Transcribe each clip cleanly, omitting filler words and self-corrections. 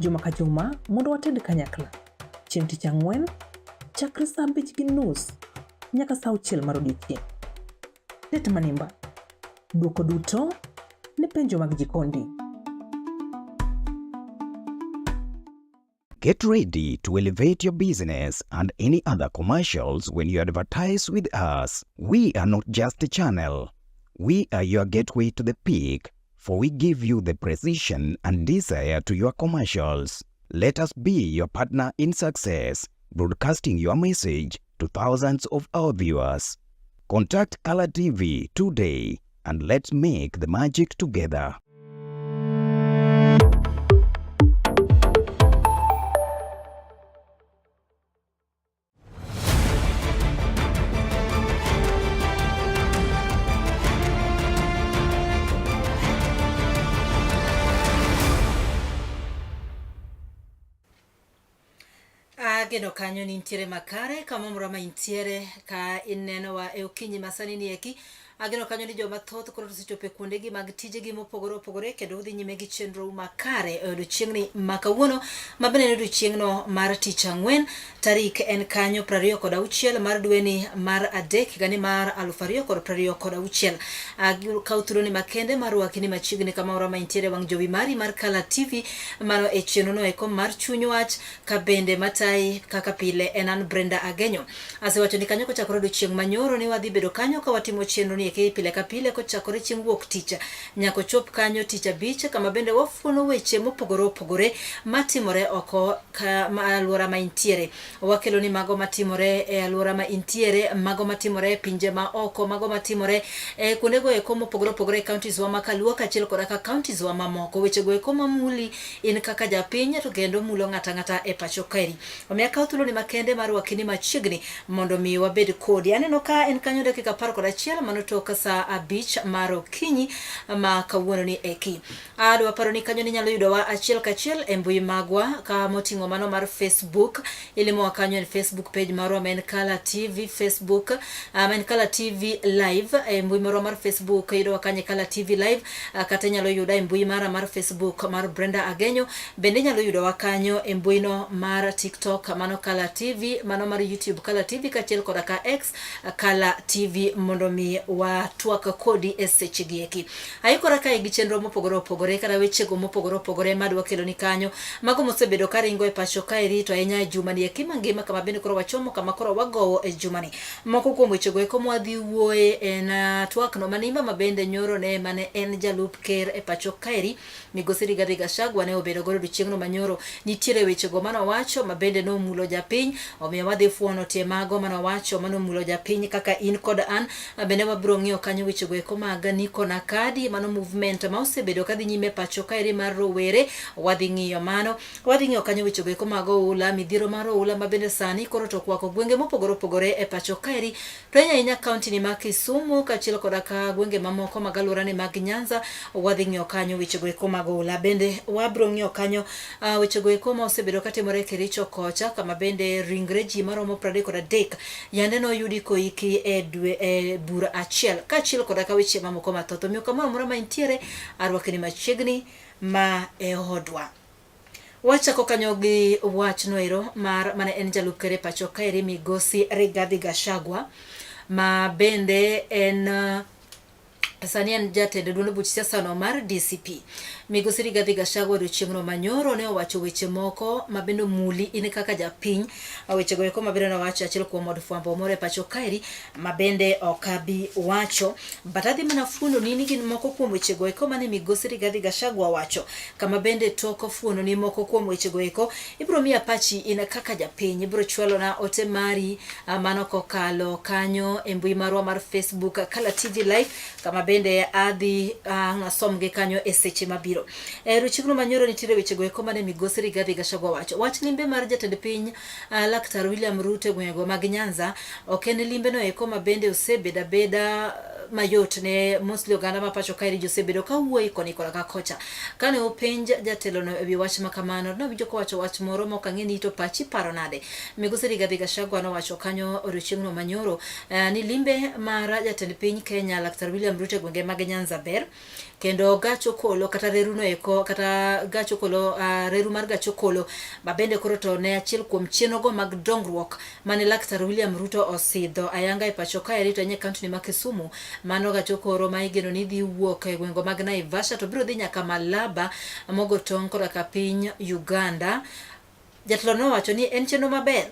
Juma ka juma mondo wated kanyakla. Chieng' tich ang'wen, chakre saa 5:30 nyaka saa 6 mar odiechieng'. Tet Manimba. Dwoko duto ne penjo mag jikondi. Get ready to elevate your business and any other commercials when you advertise with us. We are not just a channel. We are your gateway to the peak, for we give you the precision and desire to your commercials. Let us be your partner in success, broadcasting your message to thousands of our viewers. Contact Color TV today and let's make the magic together. Ageno kanyo ni intiere makare kamoro ma intiere ka inenowa e okinyi masani ni eki. Ageno kanyo ni joma thoth koro osechopo e kuondegi mag tijegi mopogore opogore kendo udhi nyime gi chenro makare e odiechieng'ni ma kawuono ma bende en odiechieng'no mar tich ang'wen tarik en kanyo 26 mar dweni mar adek higani mar 2026. Kaw thuoloni makende mar rwaki ni machiegni kama ora ma intiere wang' jowi mari mar Kala TV mano e chenrono eko mar chuny wach ka bende matayi kaka pile en an Brenda Agenyo. Asewacho ni kanyo kochakore odiochieng' manyoro ni wadhi bedo kanyo ka watimo chenro ni eki pile ka pile kochakore chieng' wuok tich nyaka ochop kanyo tich abich kama bende wafuono weche mopogore opogore matimore oko ka ma alwora ma intiere. Wakelo ni mago matimore e alwora ma intiere, mago matimore e pinje ma oko, mago matimore e kuondego eko mopogore opogore e counties wa ma Kaluo kaachiel koda ka counties wa mamoko. Wechego eko mamuli in kaka japiny to kendo mulo ng'ata ang'ata e pacho kaeri. Omiyo akawo thuoloni makende mar rwaki ni machiegni mondo mi wabed kodi. Aneno ka en kanyo dakika 11 mano tok saa 5 mar okinyi ma kawuono ni eki. Adwa paro ni kanyo ninyalo yudowa achiel kachiel e mbui magwa ka moting'o mano mar Facebook. Ilimowa kanyo e Facebook page marwa ma en Kala TV Facebook, ma en Kala TV Live e mbui marwa mar Facebook yudowa kanyo e Kala TV Live, kata inyalo yuda e mbui mara mar Facebook mar Brenda Agenyo. Bende inyalo yudowa kanyo e mbuino mar TikTok mano Kala TV, mano mar YouTube Kala TV kaachiel koda ka X Kala TV mondo mi watwak kodi e sechegi eki. Aikora kae gi chenro mopogore opogore kata wechego mopogore opogore madwa keloni kanyo. Mago mosebedo karingo e pacho kaeri to ahinya e jumani eki mangima kama bende koro wachomo kama koro wagowo e jumani. Moko kuom wechego eko mwadhi wuoye en twakno manimba ma bende nyoro ne mane en jalup ker e pacho kaeri Migosi Rigathi Gachagua ne obedo godo odiochieng'no manyoro. Nitiere wechego mane owacho ma bende nomulo japiny, omiyo wadhi fuono tie mago mane owacho mane omulo japiny kaka in kod an. Bende wabiro ng'iyo kanyo wechego eko mag Niko na Kadi, mano movement ma osebedo kadhi nyime pacho kaeri mar rowere, wadhi ng'iyo mano. Wadhi ng'iyo kanyo wechego eko mag oula, midhiero mar oula ma bende sani koro to okwako gwenge mopogore opogore e pacho kaeri. To ahinya ahinya kaunti ni ma Kisumu kaachiel koda ka gwenge mamoko mag alwora ni mag Nyanza, wadhi ng'iyo kanyo wechego eko mag oula. Bende wabiro ng'iyo kanyo wechego eko ma osebedo katimore e Kericho kocha kama bende ringre ji maromo 33 yande noyudi koiki e dwe e bur achiel kaachiel koda ka weche mamoko mathoth. Omiyo kamoro amora ma intiere, arwakni machiegni ma e odwa. Wachako kanyo gi wachno ero mar mane en jalup ker e pacho kaeri migosi Rigathi Gachagua ma bende en sani en jatend duond buch siasa no mar DCP. Migosi Rigathi Gachagua odiochieng'no manyoro ne owacho weche moko ma bende omuli in kaka japiny. Wechego eko ma bende nowacho achiel kuom od fwambo moro e pacho kaeri ma bende ok abi wacho but adhi mana fuondoni ni gin moko kuom wechego eko mane migosi Rigathi Gachagua wacho kama bende tok fuondoni moko kuom wechego eko ibiro miya pachi in kaka japiny ibiro chwalona ote mari mano kokalo kanyo e mbui marwa mar Facebook Kala TV Live kama bende adhi ang' asomgi kanyo e seche mabiro. E odiechieng'no manyoro nitiere wechego eko mane migosi Rigathi Gachagua wacho. Wach limbe mar jatend piny Laktar William Ruto e gwengego mag Nyanza ok en limbe no eko ma bende osebedo abeda mayot ne mostly oganda ma pacho kaeri ji osebedo ka wuoyi koni koda ka kocha. Kane openj jatelono e wi wach ma kamano, nowinjo kowacho wach moro ma ok ang'e ni to pachi paro nade. Migosi Rigathi Gachagua nowacho kanyo odiochieng'no manyoro ni limbe mar jatend piny Kenya Laktar William Ruto e gwenge mag Nyanza ber. Kendo gach okolo kata reru no eko kata gach okolo reru mar gach okolo ma bende koro to ne achiel kuom chenrogo mag dongruok mane Laktar William Ruto osidho ayanga e pacho kaeri to ahinya e kaunti ma Kisumu. Mano gach okoro ma igeno ni dhi wuok e gwenge mag Naivasha to biro dhi nyaka Malaba mogo tong' koda ka piny Uganda. Jatelo nowacho ni en chenro maber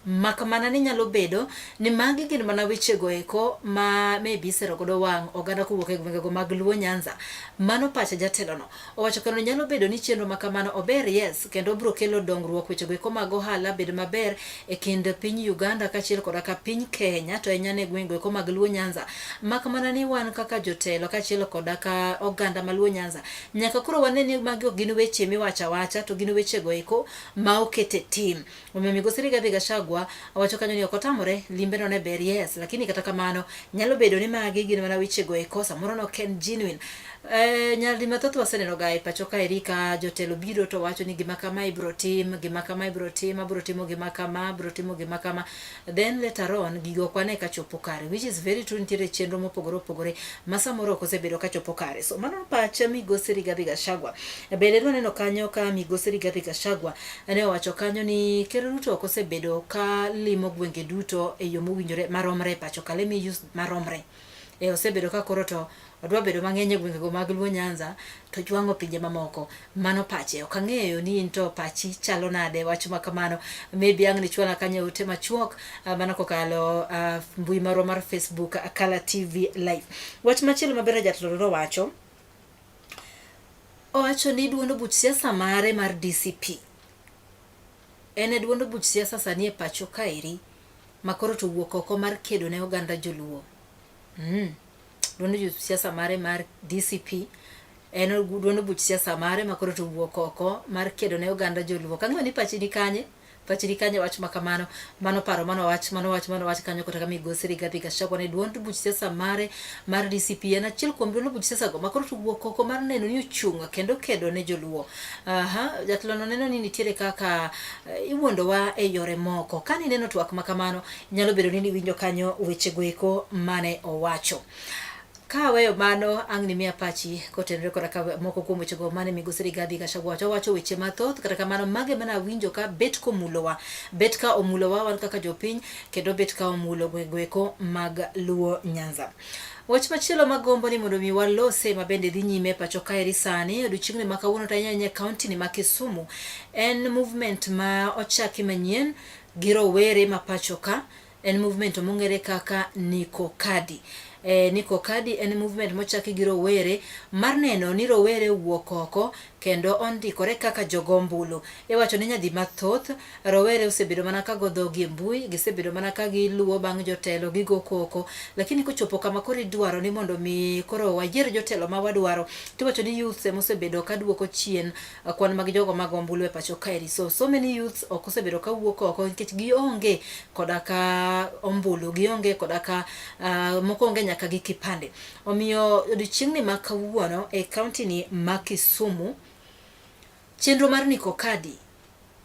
mak mana ni nyalo bedo ni magi gin mana wechego eko ma maybe isero godo wang' oganda kowuok e gwengego mag Luo Nyanza. Mano pacha jatelono. Owacho kendo nyalo bedo ni chenro ma kamano ober yes kendo obiro kelo dongruok wechego eko mag ohala bed maber e kind piny Uganda kaachiel koda ka piny Kenya to ahinya ne gwengego eko mag Luo Nyanza. Mak mana ni wan kaka jotelo kaachiel koda ka oganda ma Luo Nyanza nyaka koro wane ni magi ok gin weche miwacho awacha to gin wechego eko ma oket e tim. Omiyo migosi Rigathi Gachagua owacho kanyo ni ok otamore limbe no ne ber yes, lakini kata kamano nyalo bedo ni magi gin mana wechego eko samoro no ok en genuine. Nyadi mathoth waseneno ga e pacho kaeri ka jotelo biro to wacho ni gima kama ibiro tim, gima kama ibiro tim, abiro timo gima kama, abiro timo gima kama. Then later on gigo ok wane ka chopo kare which is very true nitiere chenro mopogore opogore ma samoro ok osebedo ka chopo kare. So mano pacha migosi Rigathi Gachagua. Bende nwaneno kanyo ka migosi Rigathi Gachagua ne owacho kanyo ni Ker Ruto ok osebedo ka limo gwenge duto e yo mowinjore maromre e pacho ka. Let me use maromre. E osebedo ka koro to odwa bedo mang'eny e gwengego mag Luo Nyanza to jwang'o pinje mamoko. Mano pache. Ok ang'eyo ni in to pachi chalo nade wach ma kamano. Maybe ang' nichwala kanyo e ote machuok mana kokalo mbui marwa mar Facebook Akala TV Live. Wach machielo maber jatelo nowacho, owacho ni duond buch siasa mare mar DCP en e duond buch siasa sani e pacho kaeri ma koro to wuok oko mar kedo ne oganda joluo. Duond buch siasa mare mar DCP en duond buch siasa mare ma koro to wuok oko mar kedo ne oganda joluo. Kang'eyo ni pachi ni kanye? Pachi ni kanye wach ma kamano? Mano paro mano wach mano wach mano wach kanyo kata ka migosi Rigathi Gachagua ne duond buch siasa mare mar DCP en achiel kuom duond buch siasa go ma koro to wuok oko mar neno ni ochung' kendo kedo ne joluo. Aha, jatelo no neno ni nitiere kaka iwuondowa e yore moko. Kane ineno twak ma kamano, nyalo bedo ni niwinjo kanyo weche goeko mane owacho. Ka aweyo mano, ang' nimiya pachi kotenore koda ka moko kuom wechego mane migosi Rigathi Gachagua wacho. Owacho weche mathoth, kata kamano mago ema nawinjo ka bet komulowa. Bet ka omulowa wan kaka jopiny, kendo bet ka omulo gwengego mag Luo Nyanza. Wach machielo magombo ni mondo mi walose ma bende dhi nyime pacho kaeri sani odiochieng'ni ma kawuono to ahinya ahinya e kaunti ni ma Kisumu en movement ma ochaki manyien gi rowere ma pacho ka en movement mong'ere kaka Niko Kadi. Niko Kadi en movement mochaki gi rowere mar neno ni rowere owuok oko kendo ondikore kaka jogo ombulu. Iwacho ni nyadi mathoth rowere osebedo mana ka go dhogi e mbui, gisebedo mana ka giluwo bang' jotelo, gigo koko. Lakini kochopo kama koro idwaro ni mondo mi koro wayier jotelo ma wadwaro, tiwacho ni youths ema osebedo ka duoko chien kwan mag jogo mago ombulu e pacho kaeri. So, so many youths ok osebedo ka wuok oko nikech gionge koda ka ombulu, gionge koda ka moko onge nyaka gi kipande. Omiyo odiochieng'ni ma kawuono e kaunti ni ma Kisumu, chenro mar Niko Kadi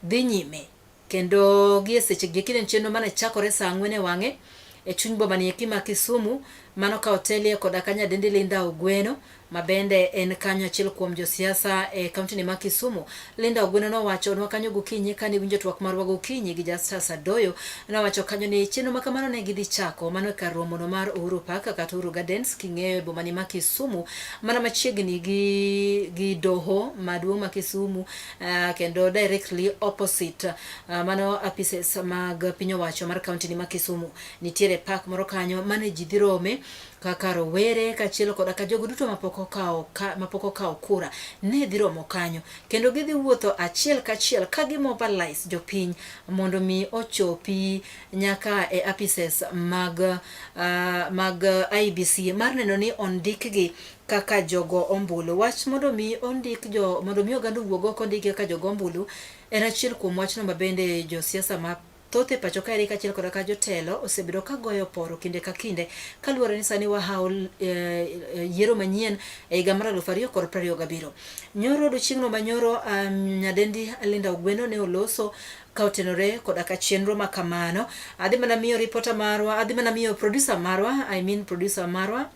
dhi nyime kendo gie sechegi eki en chenro mane chakore saa ang'wen e wang'e e chuny boma ni eki ma Kisumu mano ka otelie koda ka nyadendi Linda Ogweno ma bende en kanyo achiel kuom josiasa e kaunti ni ma Kisumu. Linda Ogweno nowachonwa kanyo gokinyi kane winjo twak marwa gokinyi gi Justus Adoyo nowacho kanyo ni chenro ma kamano ne gidhi chako mano e kar romono mar Uhuru Park kata Uhuru Gardens king'eyo e boma ni ma Kisumu mana machiegni gi doho maduong' ma Kisumu kendo directly opposite mano apises mag piny owacho mar kaunti ni ma Kisumu. Nitiere park moro kanyo mane ji dhi rome kaka rowere kaachiel koda ka jogo duto mapok okawo ka, mapok okawo kura ne dhi romo kanyo kendo gidhi wuotho achiel kachiel ka gi mobilize jopiny mondo mi ochopi nyaka e apises mag IEBC mar neno ni ondikgi kaka jogo ombulu. Wach mondo mi ondik jo mondo mi oganda owuog oko ondikgi kaka jogo ombulu en achiel kuom wachno ma bende josiasa ma thoth e pacho kaeri kaachiel koda ka jotelo osebedo ka goyo oporo kinde ka kinde kaluwore ni sani wahawo yiero manyien e higa mar 2027. Nyoro odiochieng'no manyoro nyadendi Linda Ogweno ne oloso ka otenore koda ka chenro ma kamano. Adhi mana miyo reporter marwa, adhi mana miyo producer marwa, I mean producer marwa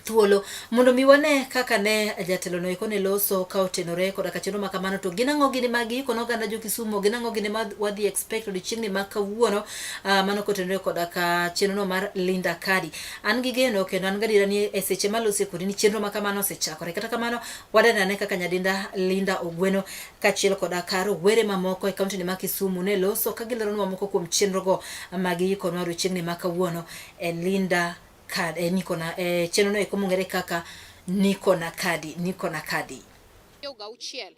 Thuolo mondo mi wane kaka ne jatelono eko ne loso ka otenore koda ka chenro ma kamano to gin ang'o gini ma giiko ne oganda jo Kisumu gin ang'o gini ma wadhi expect odiochieng'ni ma kawuono uh, mano kotenore koda ka chenro mar Linda Kadi. An gi geno kendo an gadiera ni e seche malose kodi ni chenro ma kamano osechakore. Kata kamano wadendo ane kaka nyadinda Linda Ogweno kaachiel koda ka rowere mamoko e kaunti ma Kisumu ne loso ka gileronwa moko kuom chenrogo ma giikonwa odiochieng'ni ma kawuono e Linda Kadi, e Nikona e chenro no eko mong'ere kaka Nikona Kadi, Nikona Kadi. Gauchiel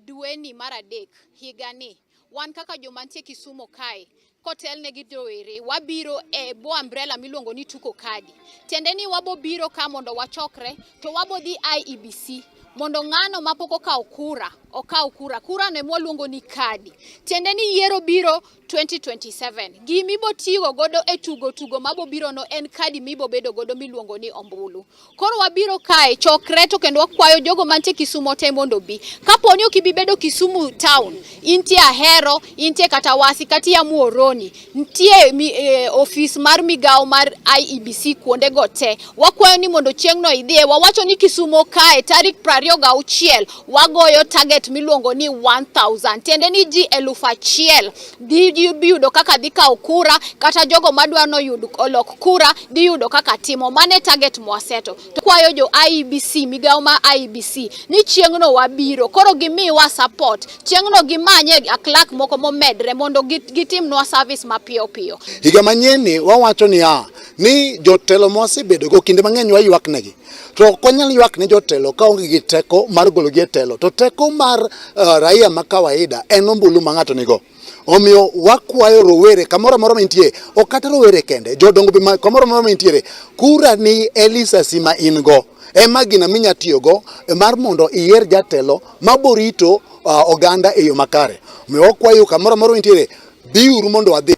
dweni mar adek higani wan kaka joma nitie Kisumo kae kotelne gi rowere wabiro e bwo umbrella miluongo ni Tuko Kadi. Tiende ni wabo biro ka mondo wachokre to wabo dhi IEBC mondo ng'ano mapok okawo kura okaw kura. Kura no ema waluongo ni kadi. Tiende ni yiero biro 2027. Gima ibo tigo godo e tugo tugo mabo biro no en kadi mibo bedo godo miluongo ni ombulu. Koro wabiro kae chokre to kendo wakwayo jogo mantie Kisumu te mondo obi. Kapo ni ok ibi bedo Kisumu town, intie Ahero, intie kata Wasi, kata iya Muhoroni, nitie mi, e, ofis mar migawo mar IEBC kuonde go te. Wakwayo ni mondo chieng'no idhiye. Wawacho ni Kisumu kae tarik 26 wagoyo target miluongo ni 1000 tiende ni ji 1000 dhi yudo kaka dhi kawo kura kata jogo madwa noyud olok kura dhi yudo kaka timo. Mane target mwaseto. To kwayo jo IEBC, migawo ma IEBC ni chieng'no wabiro koro gimiwa support chieng'no gimanye clerk moko momedre mondo gitimnwa service mapiyo piyo. Higa manyien ni wawacho niya ni jotelo mwasebedogo kinde mang'eny waywak negi to ok wanyal ywak ne jotelo ka onge gi teko mar gologi e telo to teko mar uh, raia ma kawaida en ombulu ma ng'ato nigo. Omiyo wakwayo rowere kamoro amora mantie, ok kata rowere kende, jodongo be kamoro amora mantiere, kura ni e lisasi ma in go ema gina minya tiyogo mar mondo iyier jatelo maborito uh, oganda e yo makare. Omiyo wakwayo kamoro amora mantiere, biuru mondo wadhi.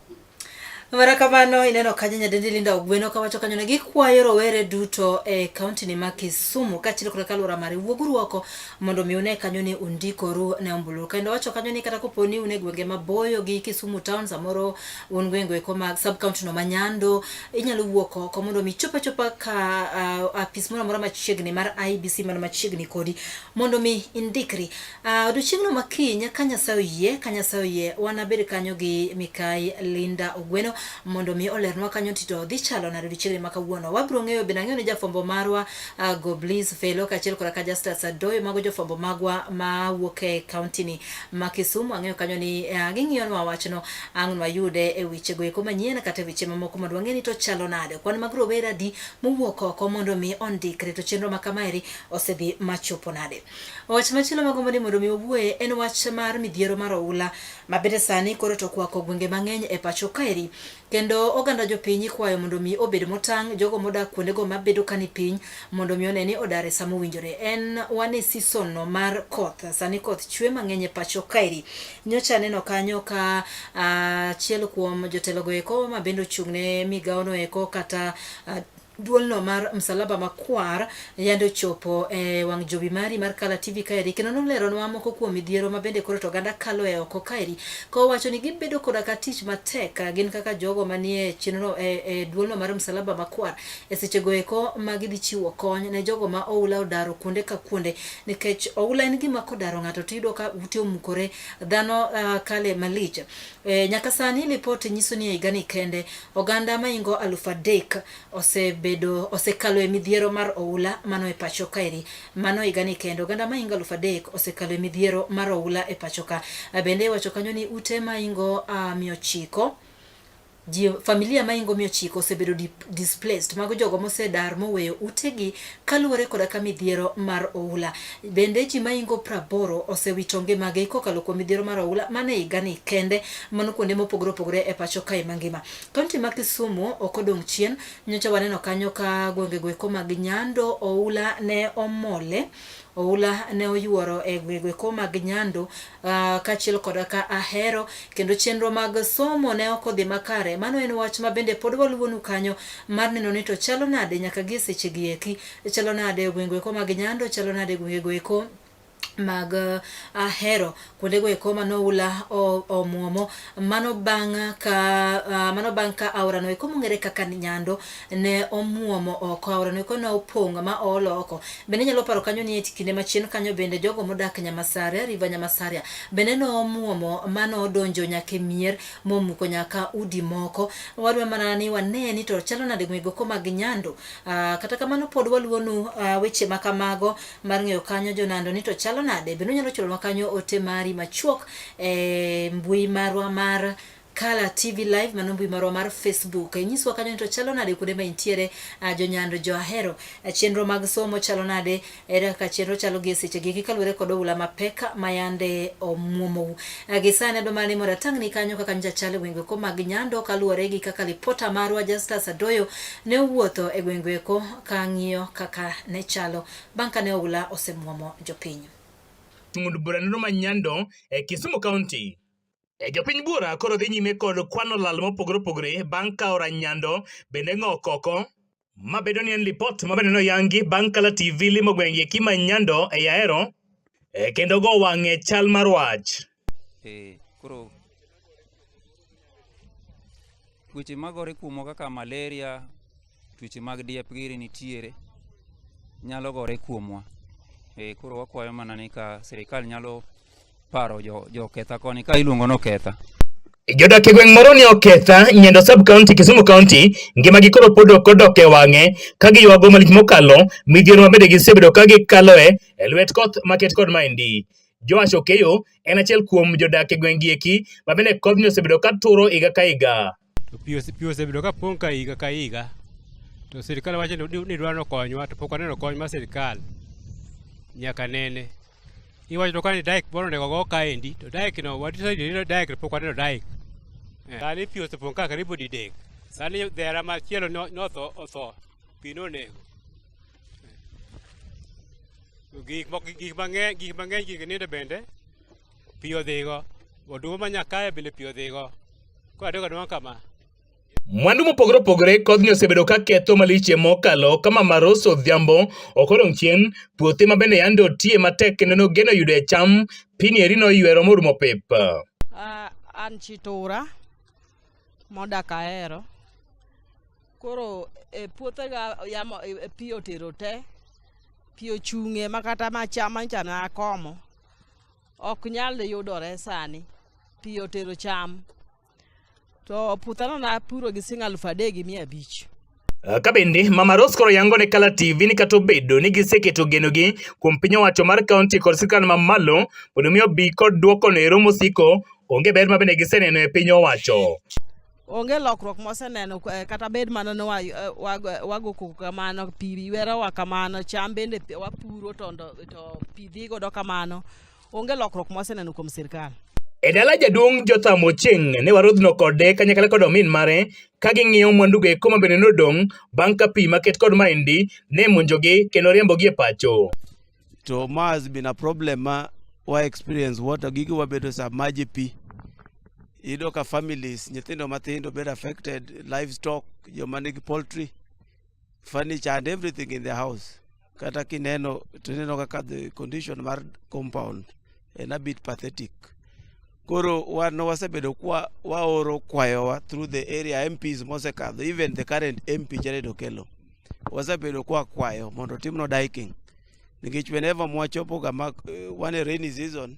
Mana kamano ineno kanyo nyadendi Linda Ogweno kawacho kanyo ni gikwayo rowere duto e kaunti ni ma Kisumu kaachiel kod alwora mare wuoguru oko mondo mi une kanyo ni undikoru ne ombulu. Kendo wacho kanyo ni kata kopo ni un e gwenge maboyo gi Kisumu town samoro un gwenge eko mag sub county no ma Nyando inyalo wuok oko mondo mi ichop achopa ka uh, apis moro amora machiegni mar IEBC man machiegni kodi mondo mi indikri. Uh, odiochieng'no ma kiny ka Nyasaye oyie, ka Nyasaye oyie, wanabed kanyo gi Mikai Linda Ogweno mondo mi olernwa kanyo to dhi chalo nade odiochieng'ni ma kawuono. Wabiro ng'eyo bende ang'eyo ni jafwambo marwa uh, Goblis Felo kaachiel koda ka Justus Adoyo mago jofwambo magwa ma wuok e kaunti ni ma Kisumu. Ang'eyo kanyo ni uh, ging'iyonwa wachno ang' nwayude e wechego eko manyien kata e weche mamoko mondo wang'e ni to chalo nade. Kwan mag rowere adi mowuok oko mondo mi ondikre to chenro ma kamaeri osedhi machopo nade. Wach machielo magombo ni mondo mi wawuoye en wach mar midhiero mar oula ma bende sani koro to okwako gwenge mang'eny e pacho kaeri. Kendo oganda jopiny ikwayo mondo mi obed motang' jogo modak kuondego mabedo ka ni piny mondo mi one ni odar e sama owinjore. En wan e season no mar koth, sani koth chwe mang'eny e pacho kaeri. Nyocha aneno kanyo ka achiel kuom jotelogo eko ma bende ochung' ne migawono eko kata Duolno mar Msalaba Makwar yande ochopo e wang' jowi mari mar Kala TV kaeri kendo noleronwa moko kuom midhiero ma bende koro to oganda kalo e oko kaeri kowacho ni gibedo koda ka tich matek gin kaka jogo manie chenro e, e duolno mar Msalaba Makwar e sechego eko ma gidhi chiwo kony ne jogo ma oula odaro kuonde ka kuonde nikech oula en gima kodaro ng'ato tiyudo ka ute omukore dhano uh, kale malich. E, nyaka sani lipot nyiso ni e higani kende oganda maingo 3000 osebedo osekalo e midhiero mar oula mano e pacho kaeri. Mano higani kende oganda maingo 3000 osekalo e midhiero mar oula e pacho ka. Bende iwacho kanyo ni ute maingo uh, 900 ji familia maingo 900 osebedo displaced mago jogo mosedar moweyo utegi kaluwore koda ka midhiero mar oula. Bende ji maingo 80 osewito ngimagi kokalo kuom midhiero mar oula mane higani kende mano kuonde mopogore opogore e pacho kae mangima. Kaunti ma Kisumu ok odong' chien, nyocha waneno kanyo ka gwenge eko mag Nyando oula ne omole oula ne oyuoro e gwenge eko mag Nyando uh, kaachiel koda ka Ahero kendo chenro mag somo ne ok odhi makare. Mano en wach ma bende pod waluwonu kanyo mar neno ni to chalo nade nyaka gie seche gi eki, chalo nade e gwenge eko mag Nyando, chalo nade e gwenge eko. Mag Ahero kuondego eko mane oula omuomo mano bang' ka mano bang' ka aorano eko mong'ere kaka Nyando ne omuomo oko aorano eko ne opong' ma oolo oko. Bende inyalo paro kanyo ni e kinde machien kanyo bende jogo modak Nyamasaria, River Nyamasaria bende nomuomo ma nodonjo nyaka e mier momuko nyaka udi moko. Wadwa mana ni wane ni to chalo nade gwenge go mag Nyando. Kata kamano pod waluwonu weche ma kamago mar ng'eyo kanyo jonando ni to chalo nade. Bende unyalo chwalonwa kanyo ote mari machuok e mbui marwa mar Kala TV Live, mano mbui marwa mar Facebook. Inyiswa kanyo ni to chalo nade kuonde ma intiere, jonyando jo ahero. Chenro mag somo chalo nade, ere kaka chenro chalo gi e seche gi kaluwore kod oula mapek ma yande omuomou. Gi sani adwa mana ni mondo atang'ni kanyo kaka nyocha chal e gwenge ko mag Nyando kaluwore gi kaka lipota marwa Justus Adoyo ne owuotho e gwenge ko ka ng'iyo kaka ne chalo bang' kane oula osemuomo jopiny. Od bura neno ma Nyando e Kisumu County. E jopiny buora koro dhi nyime kod kwano lal mopogore opogore bang' ka aora Nyando bende ng'ok oko. Ma bedo ni en lipot ma bende noyangi bang' Kala TV limo gwenge eki ma Nyando e Ahero e kendo go wang'e chal mar wach. E, koro tuoche magore kuomwa kaka malaria, tuoche mag diep giri nitiere nyalo gore kuomwa. E, koro wakwayo mana ni ka sirikal nyalo paro jo, jo Oketha koni ka iluongo ni Oketha. Jodak e gweng' moro ni Oketha, Nyando sub county, Kisumu county, ngimagi koro pod ok odok e wang'e ka giywago malich mokalo midhiero ma bende gisebedo ka gikaloe e lwet koth maket kod maendi. Joash Okeyo en achiel kuom jodak e gweng' gi eki ma bende kodhni osebedo ka turo higa ka higa. To pi osebedo ka pong' ka higa ka higa. To sirkal wacho ni dwa nokonywa to pok waneno kony mar sirkal nyaka nene. Iwacho to kani dike moro onego go kaendi to dike no wadecide ni dike to pok waneno dike. Sani pi osepong' ka karibu didek. Sani dhera machielo notho otho pi nonego. Gik moko gik mang'eny gik mang'eny gik nindo bende pi odhigo. Oduma ma nyakaya bende pi odhigo. Koro adok adwang'a kama. Mwandu mopogore opogore kodhni osebedo ka ketho malich mokalo ka Mama Rose Odhiambo ok odong' chien, puothe ma bende yande otiye matek kendo nogeno yudoe cham, pini eri noywero morumo pep. An Chitura modak Ahero. Koro e puothega yamo e pi otero te, pi ochung'e makata ma cham manyocha nakomo ok nyal yudore sani. Pi otero cham. To puothano napuro gi siling 3500. Ka bende Mama Rose koro yango ne Kala TV ni kata obedo ni giseketo genogi kuom piny owacho mar kaunti kod sirkal mamalo mondo mi obi kod duoko no ero mosiko, onge ber ma bende giseneno e piny owacho. Onge lokruok moseneno kata bed mana ni wago koko kamano, pi ywerowa kamano, cham bende wapuro to pi dhi godo kamano. Onge lokruok mwaseneno kuom sirkal. E dala jaduong' Jotham Ochieng' ne warodhno kode kanyakla kod omin mare ka ging'iyo mwandugo eko ma bende nodong' bang' ka pi maket kod maendi ne monjogi kendo riembogi e pacho. To ma has been a problem ma wa experience water gigi wabedo submerge pi. Iyudo ka families nyithindo mathindo bedo affected, livestock, joma nigi poultry, furniture and everything in the house. Kata kineno to ineno kaka the condition mar compound en a bit pathetic. Koro wan wasebedo kwa waoro kwayowa through the area MPs mosekadho, even the current MP Jared Okello. Wasebedo kwa kwayo mondo otimnwa diking. Nikech whenever mwachopo kama wan e rainy season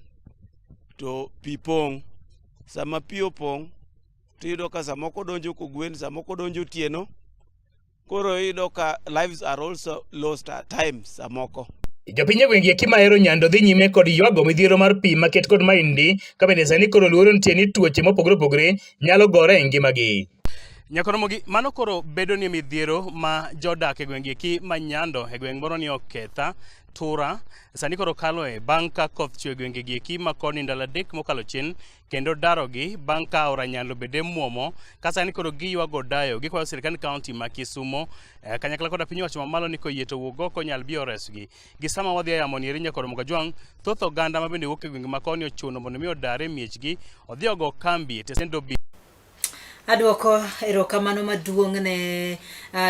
to pi pong'. Sama pi opong' tiyudo ka samoko donjo kogwen, samoko donjo otieno. Koro iyudo ka lives are also lost at times samoko. Jopiny e gwenge eki mahero Nyando dhi nyime kod ywago midhiero mar pi maket kod maindi ka bende sani koro luoro nitie ni tuoche mopogore opogore nyalo gore e ngimagi. Nyakoromogi, mano koro bedo ni midhiero ma jodak e gwenge eki ma Nyando e gweng' moro ni Oketha, Tura, sani koro kaloe bang' ka koth chwe e gwenge gi eki ma koni ndalo adek mokalo chien kendo darogi bang' ka aora Nyando bende muomo ka sani koro giywago dayo gikwayo sirkand kaunti ma Kisumo kanyakla koda piny owacho mamalo ni koyie to wuog oko nyal bi oresgi. Gi sama wadhi e yamo ni eri Nyakoro Kajwang', thoth oganda ma bende wuok e gwenge ma koni ochuno mondo mi odar e miechgi odhi ogo kambi e tesend obi. Adwoko erokamano maduong' ne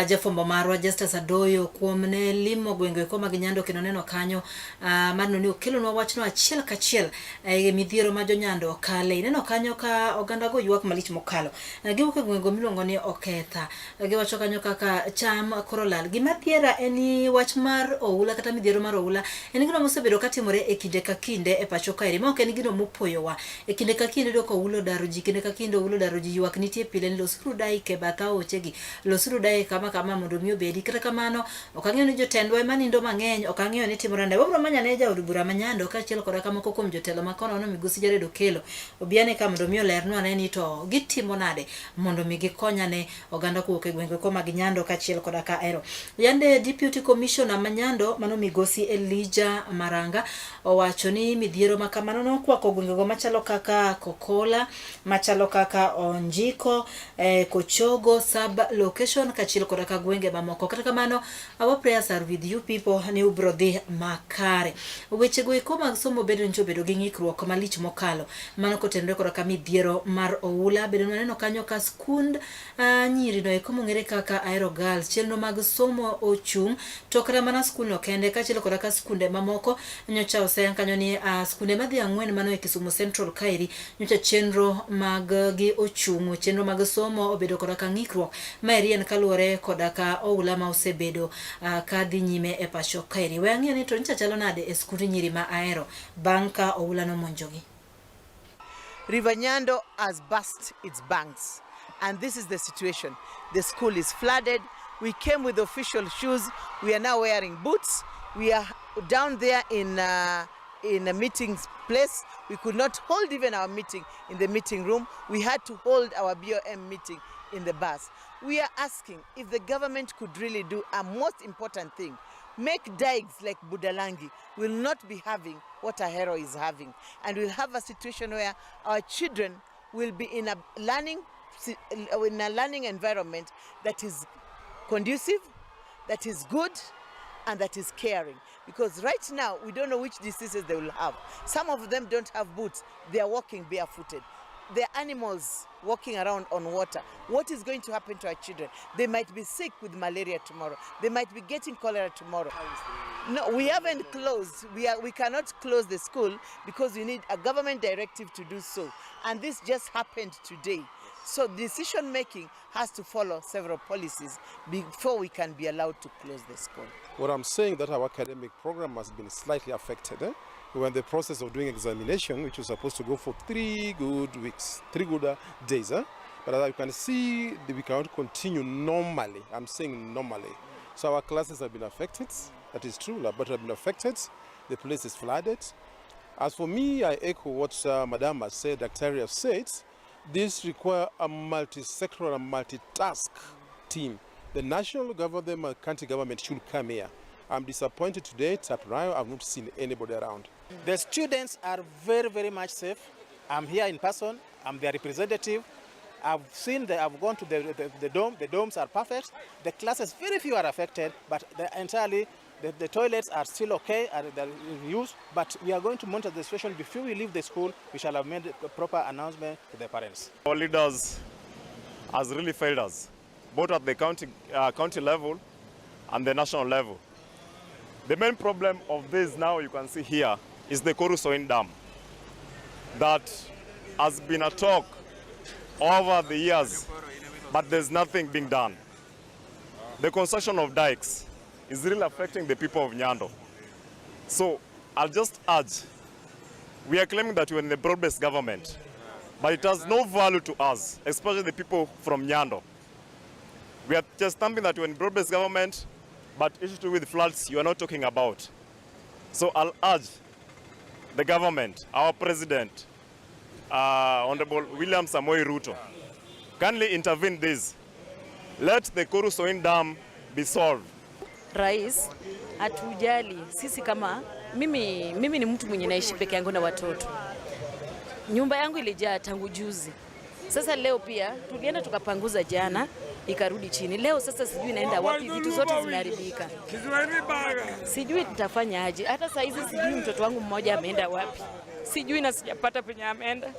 jafwambo marwa Justus Adoyo kuom ne limo gwenge eko mag Nyando kendo neno kanyo marno ni okelonwa wachno achiel kachiel e midhiero ma jonyando kale. Ineno kanyo ka oganda go ywak malich mokalo. Giwuok e gwengego miluongo ni Oketha. Giwacho kanyo kaka cham koro lal. Gima dhiera en ni wach mar oula kata midhiero mar oula en gino mosebedo katimore e kinde ka kinde e pacho kaeri. Ma ok en gino mopoyowa. E kinde ka kinde iyudo ka oula odaro ji, kinde ka kinde oula odaro ji, ywak nitie pile ni losuru daik e bath aochegi, losuru daik kama kama mondo mi obedi. Kata kamano, ok ang'eyo ni jotendwa ema nindo mang'eny, ok ang'eyo ni timore nade. Wabiro manyo ane jaod bura ma Nyando kaachiel koda ka moko kuom jotelo ma kono no migosi Jared Okello obi ane ka mondo mi olernwa ane ni to gitimo nade mondo mi gikony ane oganda kowuok e gwenge ko mag Nyando kaachiel koda ka Ahero. Yande Deputy Commissioner ma Nyando mano migosi Elijah Maranga owacho ni midhiero ma kamano nokwako gwengego machalo kaka Kokola, machalo kaka Onjiko, Kochogo sub location kaachiel koda ka gwenge mamoko. Kata kamano, our prayers are with you people ni ubro dhi makare. Weche go eko mag somo bende nyocha obedo gi ng'ikruok malich mokalo. Mano kotenore koda ka midhiero mar oula bende nwaneno kanyo ka skund nyiri no eko mong'ere kaka Ahero Girls chenro mag somo ochung' to kata mana skul no kende kaachiel koda ka skunde mamoko nyocha oseyang kanyo ni skunde madhi ang'wen mano e Kisumu Central kaeri nyocha chenro mag gi ochung' chenro mag somo obedo koda ka ng'ikruok maeri en kaluwore koda ka oula ma osebedo ka dhi nyime e pacho kaeri. We ang'e ni to nyocha chalo nade e skund nyiri ma Ahero bang' ka oula nomonjogi. River Nyando has burst its banks, and this is the situation. The school is flooded. We came with official shoes. We are now wearing boots. We are down there in a meeting place. We could not hold even our meeting in the meeting room. We had to hold our BOM meeting in the bus. We are asking if the government could really do a most important thing. Make dikes like Budalangi. Will not be having what Ahero is having. And we'll have a situation where our children will be in a learning environment that is conducive, that is good, and that is caring. Because right now, we don't know which diseases they will have. Some of them don't have boots. They are walking barefooted. There are animals walking around on water. What is going to happen to our children? They might be sick with malaria tomorrow. They might be getting cholera tomorrow. No, we haven't closed. We cannot close the school because we need a government directive to do so. And this just happened today. So decision making has to follow several policies before we can be allowed to close the school. What I'm saying that our academic program has been slightly affected. We were in the process of doing examination, which was supposed to go for 3 good weeks, 3 good days. But as you can see, we cannot continue normally. I'm saying normally. So our classes have been affected. That is true. Laboratory have been affected. The place is flooded. As for me, I echo what Madam has said, Dr. has said. This requires a multi-sectoral and multitask team. The national government and county government should come here. I'm disappointed today, Taprayo, I've not seen anybody around. The students are very, very much safe. I'm here in person. I'm their representative. I've seen the, I've gone to the dome. The domes are perfect. The classes, very few are affected, but the toilets are still okay, are they're in use, but we are going to monitor the situation. Before we leave the school, we shall have made a proper announcement to the parents. Our leaders has really failed us, both at the county level and the national level. The main problem of this now you can see here is the Koru Soin Dam that has been a talk over the years, but there's nothing being done. The construction of dikes is really affecting the people of Nyando. So I'll just urge, we are claiming that we're in the broad-based government, but it has no value to us, especially the people from Nyando. We are just stamping that we're in broad-based government, but issue to do with floods you are not talking about. So I'll urge the government, our president, Honorable William Samoei Ruto, kindly intervene this. Let the Koru Soin Dam be solved. Rais hatujali sisi kama mimi ni mtu mwenye naishi peke yangu na watoto. Nyumba yangu ilijaa tangu juzi. Sasa leo pia tulienda tukapanguza jana ikarudi chini. Leo sasa sijui naenda wapi, vitu zote zimeharibika. Sijui nitafanya aje. Hata saa hizi sijui mtoto wangu mmoja ameenda wapi. Sijui na sijapata penye ameenda.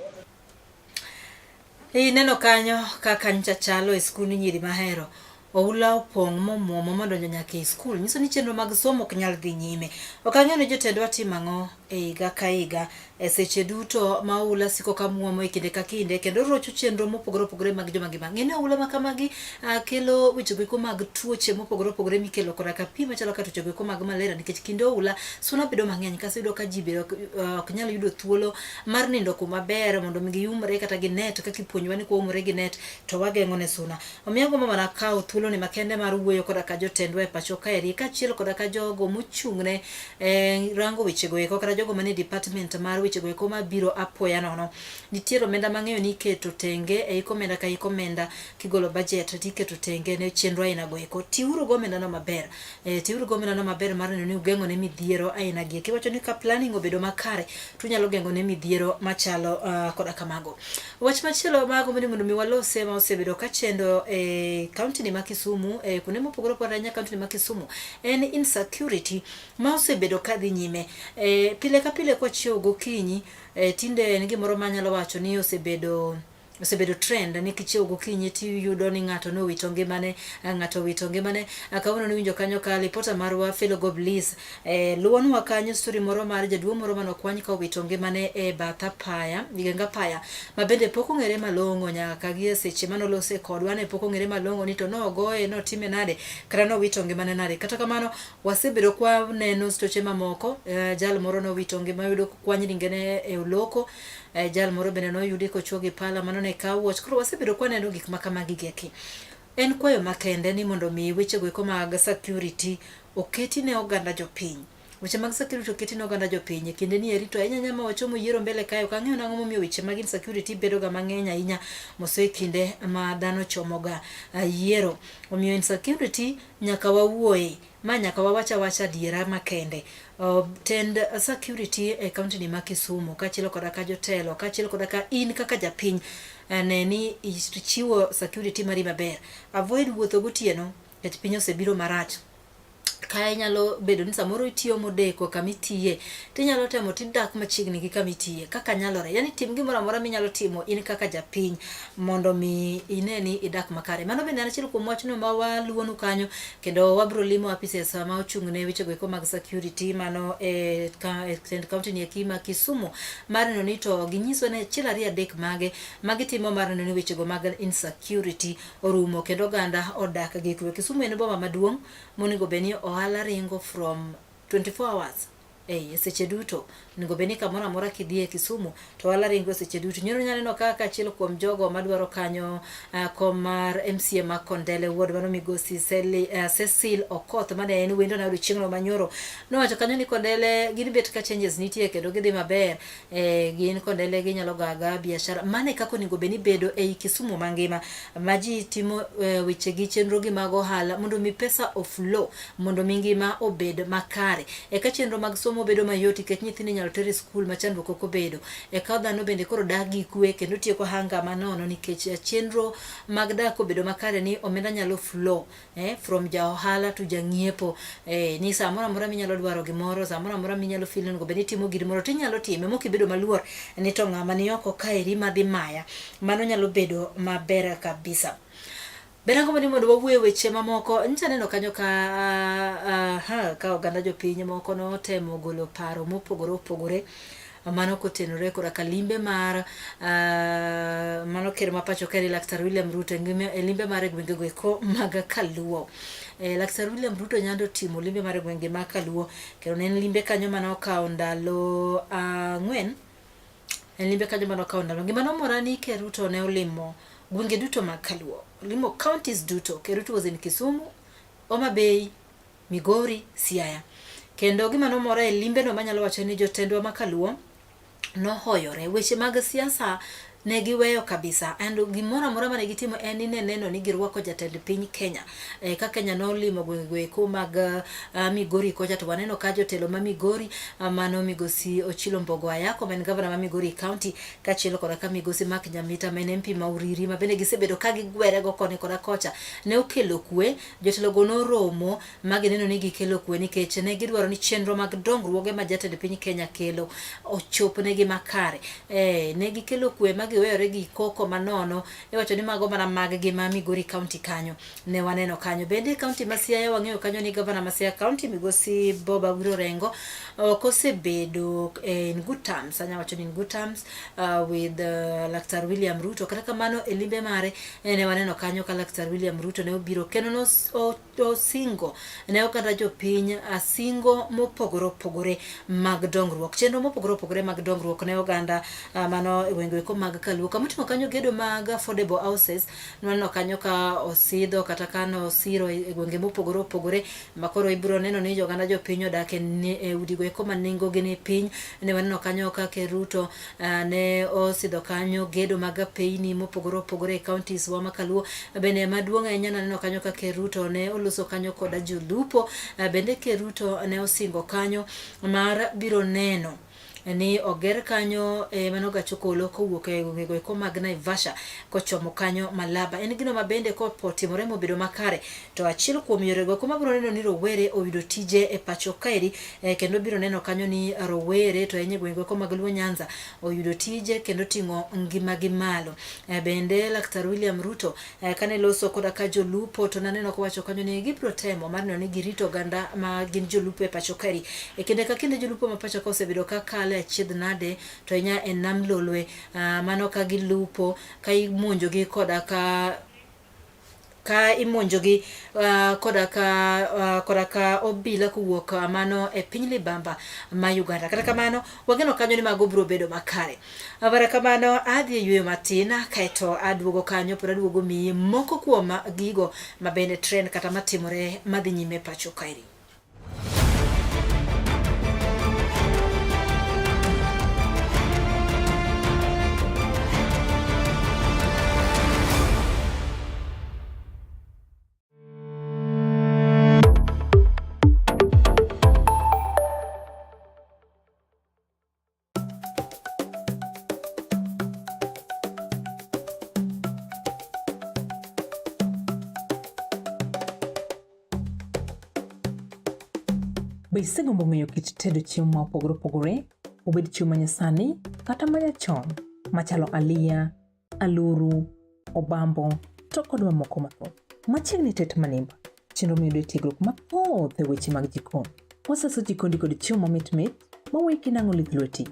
Ineno kanyo kaka nyocha chalo e skund nyiri mahero. Oula opong' momuomo modonjo nyaka ei skul. Nyiso ni chenro mag somo ok nyal dhi nyime. Ok ang'eyo ni jotendwa timo ang'o e higa ka higa e seche duto ma oula siko ka muomo e kinde ka kinde kendo rocho chenro mopogore opogore mag joma ngima. Ng'e ni oula ma kamagi ah, kelo weche goeko mag tuoche mopogore opogore mikelo koda ka pi machalo ka tuoche goeko mag malaria nikech kinde oula suna bedo mang'eny kasto iyudo ka ji be ok ok nyal yudo thuolo mar nindo kuma ber mondo mi giumre kata gi net kaka ipuonjowa ni kwaumore gi net to wageng'o ne suna. Omiyo agombo mana kawo thuoloni makende mar wuoyo koda ka jotendwa e pacho kaeri kaachiel koda ka jogo mochung'ne e rango wechego eko kata jogo manie department mar wechego eko mabiro apoya nono. Nitiere omenda mang'eyo ni iketo tenge e hik omenda ka hik omenda kigolo budget tiketo tenge ne chenro aina go eko. Tiuru gomenda no maber. E, tiuru gomenda no maber mar neno ni ugeng'o ne midhiero aina gi eki. Iwacho ni ka planning obedo makare to unyalo geng'o ne midhiero machalo uh, koda kamago. Wach machielo ma agombo ni mondo mi walose ma osebedo ka chendo e kaunti ni ma Kisumu e kuonde mopogore opogore ahinya kaunti ni ma Kisumu en insecurity ma osebedo ka dhi nyime. E, pile ka pile kwachiewo gokinyi e, tinde en gimoro ma anyalo wacho ni osebedo osebedo trend ni kichiewo gokinyi tiyudo ni ng'ato nowito ngimane, ng'ato owito ngimane. Kawuono niwinjo kanyo ka lipota marwa Philo Goblis eh, luwonwa kanyo story moro mar jaduong' moro mane okwany ka owito ngimane e bath apaya, geng apaya ma bende pok ong'ere malong'o nyaka gi e seche mane olose kodwa ne pok ong'ere malong'o ni to nogoye notime nade kata nowito ngimane nade. Kata kamano wasebedo kwa neno stoche mamoko eh, jal moro nowito ngima yudo kwany ringene e oloko Eh, jal moro bende noyudi kochwo gi pala mano ne kaw wuoch. Koro wasebedo kwaneno gik ma kamagi gi eki. En kwayo makende ni mondo mi wechego eko mag security oketi ne oganda jopiny. Weche mag security oketi ne oganda jopiny e kinde ni eri to ahinya ahinya ma wachomo yiero mbele kae ok ang'eyo nang'o momiyo weche mag insecurity bedo ga mang'eny ahinya moso e kinde ma dhano chomo ga yiero. Omiyo insecurity nyaka wawuoye. Ma nyaka wawach awacha adiera makende. Tend security e county ni ma Kisumu kaachiel koda ka jotelo kaachiel koda ka in kaka japiny ne ni ichiwo security mari maber. Avoid wuotho gotieno nikech piny osebiro marach. Ka inyalo bedo ni samoro itiyo modeko kama itiye, tinyalo temo tidak machiegni gi kama itiye kaka nyalore. Yani tim gimoro amora minyalo timo in kaka japiny mondo mi ine ni idak makare. Mano bende en achiel kuom wachno ma waluwonu kanyo kendo wabiro limo apises ma ochung' ne wechego eko mag security mano e, e tend county ni eki ma Kisumu mar neno ni to ginyiso ni achiel ariyo adek mage ma gitimo mar neno ni wechego mag insecurity orumo kendo oganda odak gi kwe. Kisumu en boma maduong' monego bed ni ohala ringo from 24 hours e seche duto. Onego bed ni kamoro amora kidhi e Kisumu to ohala ringo seche duto. Nyoro nyalo neno kaka achiel kuom jogo madwaro kanyo uh, kom mar MCA ma Kondele Ward mano migosi Seli, uh, Cecil Okoth mane en wendo na odiochieng'no manyoro nowacho kanyo ni Kondele gin bet ka changes nitie kendo gidhi maber eh, gin Kondele ginyalo gaga biashara. Mano e kaka onego bed ni bedo ei Kisumu mangima ma ji timo eh, wechegi chenrogi mag ohala mondo mi pesa oflow mondo mi ngima obed makare. Eka chenro mag somo bedo mayot nikech nyithindo inyalo ter e skul ma chandruok ok obedo. Eka dhano bende koro dak gi kwe kendo tieko hanga manono nikech eh, chenro mag dak obedo makare ni omenda nyalo flow eh, from ja ohala to jang'iepo eh, ni samoro amora minyalo dwaro gimoro samoro amora minyalo feel onego bed ni itimo gimoro tinyalo time mok ibedo maluor ni to ng'ama ni oko kaeri madhi maya mano nyalo bedo maber kabisa Ber ang'o ni mondo wawuo e weche mamoko. Nyicha neno kanyo ka uh, ka oganda jopiny moko notemo golo paro mopogore opogore mano kotenore koda ka limbe mar uh, mano ker ma pacho kae Laktar William Ruto e limbe mar e gwengego eko mag Kaluo. Eh, Laktar William Ruto nyando timo limbe mar e gwenge mag Kaluo kendo ne en limbe kanyo mane okawo ndalo ang'wen En limbe kanyo mane okawo ndalo. Gima nomora ni Ker Ruto ne olimo gwenge duto mag Kaluo. Olimo counties duto. Ker Ruto was in Kisumu, Homa Bay, Migori, Siaya. Kendo gima nomora e limbeno manyalo wacho ni jotendwa ma Kaluo nohoyore. Weche mag siasa ne giweyo kabisa and gimoro amora mane gitimo en ni ne neno ni girwako jatend piny Kenya. E, ka Kenya nolimo gwengego eko mag uh, Migori kocha to waneno ka jotelo ma Migori uh, mano migosi Ochilo Mbogo Ayako ma en gavana ma Migori County kaachiel koda ka migosi Mark Nyamita ma en MP ma Uriri ma bende gisebedo ka gigwere go koni koda kocha ne okelo kwe. Jotelo go noromo ma gineno ni gikelo kwe nikech ne gidwaro ni chenro mag dongruoge ma jatend piny Kenya kelo ochopnegi makare. E, ne gikelo kwe ma giweyore gi koko manono iwacho ni mago mana mag gi ma Migori County kanyo ne waneno kanyo. Bende e kaunti ma Siaya wang'eyo kanyo ni gavana ma Siaya County migosi Bob Awilo Orengo ok osebedo in good terms, anya wacho ni in good terms with Laktar William Ruto. Kata kamano e limbe mare ne waneno kanyo ka Laktar William Ruto ne obiro kendo nosingo ne oganda jopiny singo mopogore opogore mag dongruok, chenro mopogore opogore mag dongruok ne oganda mano e gwenge eko mag Kaluo. Kamoting'o kanyo gedo mag affordable houses nwaneno kanyo ka osidho kata ka nosiro e gwenge mopogore opogore ma koro ibiro neno ni oganda jopiny odak e, e udigo eko ma nengogi ni piny. Ne waneno kanyo ka Ker Ruto ne osidho kanyo gedo mag apeyni mopogore opogore e counties wa ma Kaluo. Bende maduong' ahinya naneno kanyo ka Ker Ruto ne oloso kanyo koda jolupo. Bende Ker Ruto ne osingo kanyo mar biro neno ni oger kanyo e mano gach okolo kowuok e gwengego eko mag Naivasha kochomo kanyo Malaba. En gino ma bende kopo otimore mobedo makare to achiel kuom yorego eko mabiro neno ni rowere oyudo tije e pacho kaeri e, kendo biro neno kanyo ni rowere to ahinya e gwengego eko mag Luo Nyanza oyudo tije kendo ting'o ngimagi malo. E, bende Laktar William Ruto e, kane loso koda ka jolupo to naneno kowacho kanyo ni gibiro temo mar neno ni girito oganda ma gin jolupo e pacho kaeri. E kinde ka kinde jolupo ma pacho ka osebedo ka kalo e achiedh nade to ahinya e nam Lolwe mano ka gilupo ka imonjogi koda ka ka imonjogi koda ka koda ka obila kowuok mano e piny libamba ma Uganda. Kata kamano wageno kanyo ni mago biro bedo makare. Bara kamano adhi e yueyo matin kaeto aduogo kanyo pod aduogo miyi moko kuom gigo ma bende trend kata matimore madhi nyime pacho kaeri. Be isegombo ng'eyo kit tedo chiemo ma opogore opogore, obed chiemo ma nyasani kata ma nyachon, machalo aliya, aluru, obambo, to kod mamoko mathoth? Machiegni Tet Manimba, chenro miyudo e tiegruok mathoth e weche mag jikon. Wasaso jikondi kod chiemo mamit mit maweyi kinang'o lith lweti.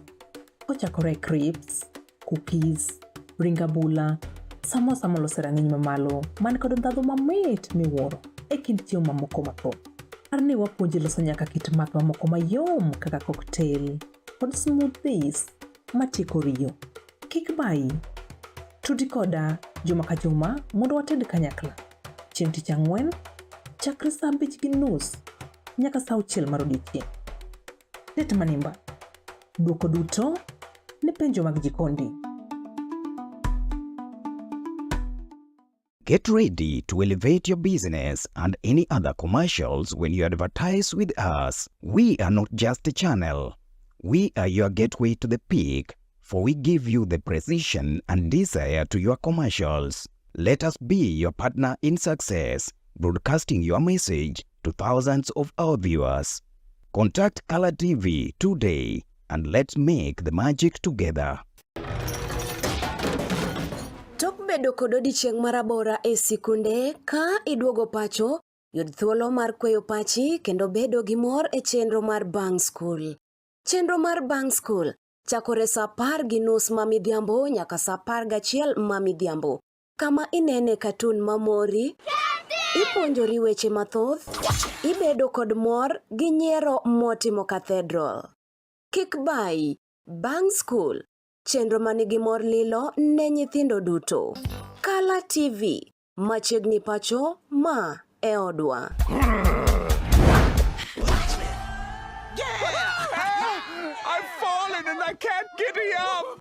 Kochakore e crisps, cookies, ring abula, samosa molos e rang'iny mamalo man kod ndhadhu mamit miwuoro e kind chiemo mamoko mathoth. Par ni wapuonji loso nyaka kit math mamoko mayom kaka cocktail kod smoothies matieko riyo. Kik bayi. Tudi koda juma ka juma mondo wated kanyakla. Chieng' tich ang'wen, chakre saa 5:30 nyaka saa 6 mar odiechieng'. Tet Manimba. Dwoko duto ne penjo mag jikondi. Get ready to elevate your business and any other commercials when you advertise with us. We are not just a channel. We are your gateway to the peak, for we give you the precision and desire to your commercials. Let us be your partner in success, broadcasting your message to thousands of our viewers. Contact Color TV today and let's make the magic together. Tok bedo kod odiechieng' marabora e sikunde, ka iduogo pacho, yud thuolo mar kweyo pachi kendo bedo gi mor e chenro mar bang' skul. Chenro mar bang' skul chakore sa 10:30 ma midhiambo nyaka sa 11 ma midhiambo, kama inene katun mamori, ipuonjori weche mathoth, ibedo kod mor gi nyiero motimo cathedral. Kik bayi, bang' skul, chenro ma nigi mor lilo ne nyithindo duto. Kala TV, machiegni pacho, ma e odwa. I've fallen and I can't get up.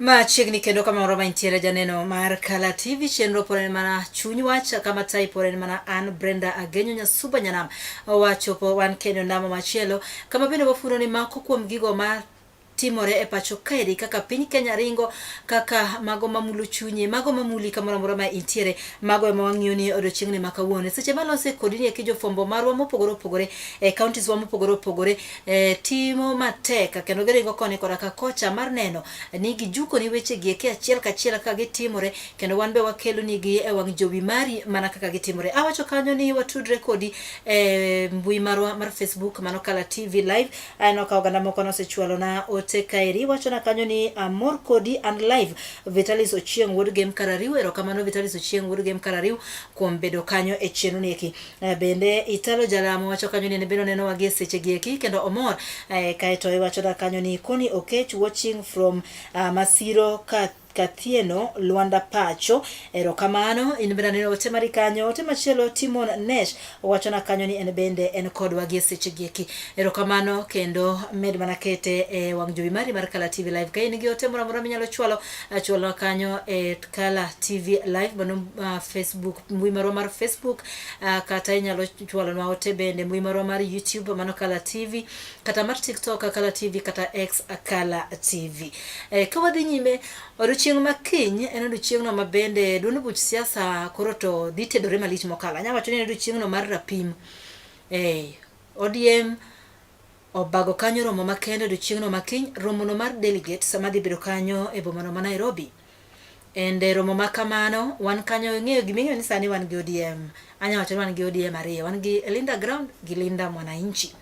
Machiegni kendo kama moro ma intiere janeno mar Kala TV chenro pod en mana chuny wach kama tai pod en mana an Brenda Agenyo Nyasuba Nyanam wachopo wan kendo ndamo machielo kama bende wafuno ni mako kuom gigo ma timore e pacho kaeri kaka piny Kenya ringo kaka mago mamulo chunyi mago mamuli kamoro amora ma intiere mago ema wang'iyo ni odiochieng'ni ma kawuono seche malose kodi ni eki jofwambo marwa mopogore opogore e counties wa mopogore opogore e, timo matek kendo giringo koni koda ka kocha mar neno ni gijuko ni weche gi eki achiel kachiel kaka gitimore kendo wan be wakelo nigi e wang' jowi mari mana kaka gitimore awacho kanyo ni watudre kodi e mbui marwa mar Facebook mano Kala TV live aneno ka oganda moko nosechwalo na ote kaeri wachona kanyo ni amor kodi and live Vitalis Ochieng wuod Gem Karariu erokamano Vitalis Ochieng wuod Gem Karariu kuom bedo kanyo e chenro ni eki Eh, bende Italo Jalamo wacho kanyo ni en bende onenowa gi e seche gi eki kendo omor eh, kaeto iwachona kanyo ni Koni Okech watching from uh, Masiro ka Kathieno Lwanda Pacho erokamano in bende aneno ote mari kanyo ote machielo Timon Nesh owachona kanyo ni en bende en kodwa gi e seche gi eki erokamano kendo med mana kete e wang' jowi mari mar Kala TV Live ka in gi ote moro amora minyalo chwalo chwalwa kanyo e Kala TV Live mano uh, Facebook mbui marwa mar Facebook uh, kata inyalo chwalonwa ote bende mbui marwa mar YouTube mano Kala TV kata mar TikTok Kala TV kata X Kala TV. Eh, ka wadhi nyime odiochieng' ma kiny en odiochieng'no ma bende duond buch siasa koro to dhi tedore malich mokalo. Anya wacho ni en odiochieng'no mar rapim. Eh, ODM obago kanyo romo makende odiochieng'no ma kiny, romono mar delegates madhi bedo kanyo e bomano ma Nairobi. And e romo ma kamano, wan kanyo ing'eyo gima ing'eyo ni sani wan gi ODM. Anya wacho ni wan gi ODM ariyo, wan gi Linda Ground gi Linda Mwananchi.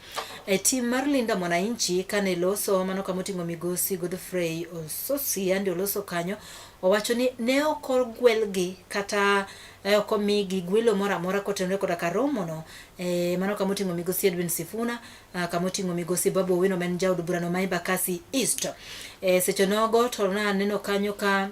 E team mar Linda Mwananchi kane loso mano kama oting'o migosi Godfrey Ossosi yande oloso kanyo, owacho ni ne ok ogwelgi kata eh, ok omigi gwelo moro amora kotenore koda ka romono. E, mano kama oting'o migosi Edwin Sifuna, ah, kama oting'o migosi Babu Owino ma en jaod burano ma Embakasi East. E, seche nogo to naneno kanyo ka